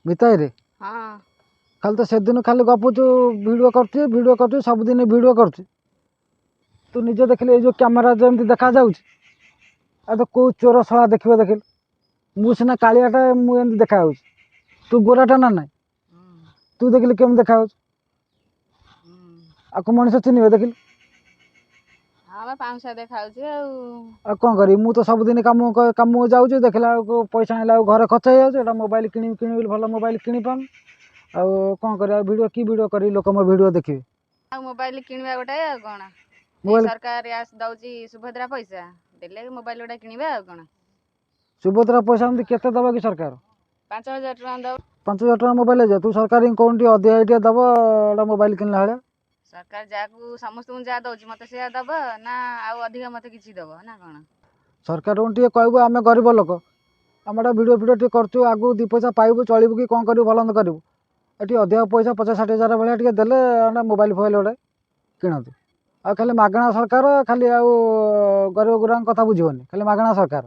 ମିତାଇରେ। ହଁ। ଖାଲି ତ ସେଦିନ ଖାଲି ଗପୁଛୁ, ଭିଡ଼ିଓ କରୁଛି, ଭିଡ଼ିଓ କରୁଛୁ, ସବୁଦିନ ଭିଡ଼ିଓ କରୁଛୁ। ତୁ ନିଜେ ଦେଖିଲେ ଏଇ ଯେଉଁ କ୍ୟାମେରା ଯେମିତି ଦେଖାଯାଉଛି, ଆଉ ତ କେଉଁ ଚୋର ଶଳା ଦେଖିବ? ଦେଖିଲୁ, ମୁଁ ସିନା କାଳିଆଟା, ମୁଁ ଏମିତି ଦେଖାଯାଉଛି, ତୁ ଗୋରାଟା ନା ନାଇଁ? ତୁ ଦେଖିଲି କେମିତି ଦେଖାଯାଉଛି, ଆଉ ମଣିଷ ଚିହ୍ନିବେ? ଦେଖିଲୁ। ହଁ ବା, ପାଉଁଶା ଦେଖାଯାଉଛି ଆଉ। ଆଉ କ'ଣ କରିବି? ମୁଁ ତ ସବୁଦିନ କାମ କାମକୁ ଯାଉଛି, ଦେଖିଲା ବେଳକୁ ପଇସା ଆଣିଲା ବେଳକୁ ଘରେ ଖର୍ଚ୍ଚ ହେଇଯାଉଛି। ଏଇଟା ମୋବାଇଲ କିଣିବି କିଣିବି ବୋଲି ଭଲ ମୋବାଇଲ କିଣିପାରୁନି। ଆଉ କ'ଣ କରିବା? ଭିଡ଼ିଓ କି ଭିଡ଼ିଓ କରିବି, ଲୋକ ମୋ ଭିଡ଼ିଓ ଦେଖିବେ? ଆଉ ମୋବାଇଲ କିଣିବା ଗୋଟାଏ, ଆଉ କ'ଣ? ମୋବାଇଲ ସରକାର ଦଉଛି ସୁଭଦ୍ରା ପଇସା ଦେଲେ ମୋବାଇଲ ଗୋଟେ କିଣିବା, ଆଉ କ'ଣ? ସୁଭଦ୍ରା ପଇସା ଏମିତି କେତେ ଦେବ କି ସରକାର? 5000 ଟଙ୍କା ଦେବ। 5000 ଟଙ୍କା ମୋବାଇଲ ହେଇଯିବ? ତୁ ସରକାରଙ୍କୁ କ'ଣ ଟିକେ ଅଧିକା ଟିକେ ଦେବ ଗୋଟେ ମୋବାଇଲ କିଣିଲା ଭଳିଆ। ସରକାର ଯାହାକୁ ସମସ୍ତଙ୍କୁ ଯାହା ଦଉଛି ମୋତେ ସେଇଆ ଦେବ ନା ଆଉ ଅଧିକା ମୋତେ କିଛି ଦେବ ନା କ'ଣ? ସରକାରଙ୍କୁ ଟିକେ କହିବୁ, ଆମେ ଗରିବ ଲୋକ, ଆମେ ଗୋଟେ ଭିଡ଼ିଓ ଫିଡ଼ିଓ ଟିକେ କରୁଛୁ, ଆଗକୁ 2 ପଇସା ପାଇବୁ, ଚଳିବୁ କି କ'ଣ କରିବୁ, ଭଲ ମନ୍ଦ କରିବୁ। ଏଠି ଅଧିକା ପଇସା 50 60 ହଜାର ଭଳିଆ ଟିକେ ଦେଲେ ଗୋଟେ ମୋବାଇଲ ଫୋବାଇଲ ଗୋଟେ କିଣନ୍ତୁ। ଆଉ ଖାଲି ମାଗଣା ସରକାର, ଖାଲି ଆଉ ଗରିବ ଗୁରାଙ୍କ କଥା ବୁଝିବନି, ଖାଲି ମାଗଣା ସରକାର।